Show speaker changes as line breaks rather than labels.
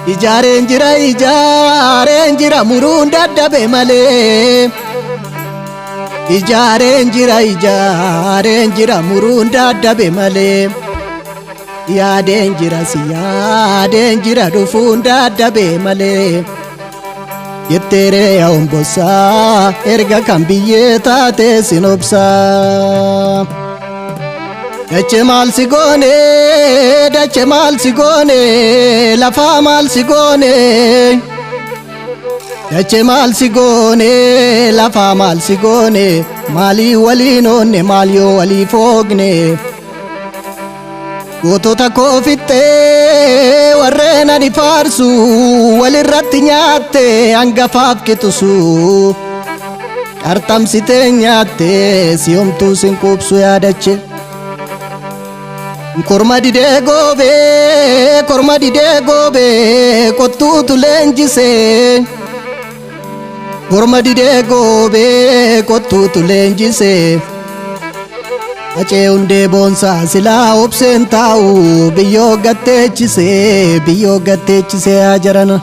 Ijaareen jira, ijaareen jira, muruun dadhabe malee. Ijaareen jira, ijaareen jira, muruun dadhabe malee. Yaadeen jira, si yaadeen jira, dhufuun dadhabe malee. Jetteeree yaa ombossaa, erga kan biyyee taate sin obsaa. Dache maal si goone, dache maal si goone, lafaa maal si goone. Dache maal si goone, lafaa maal si goone, maalii waliin oonne, maal yoo walii foogne. Gootota koo fixxee, warreen ani faarsu walirratti nyaatte, hangafaaf qixusu. Qarxamsitee nyaatte, si homtuu sin quubsu yaadache. Korma didee goobee, korma didee goobee, qottuutu leenjisee. Korma didee goobee, qottuutu leenjisee. Acee hundee boonsaa, silaa obseen taa'u biyyoo gatteechisee, biyyoo gatteechisee haa jarana.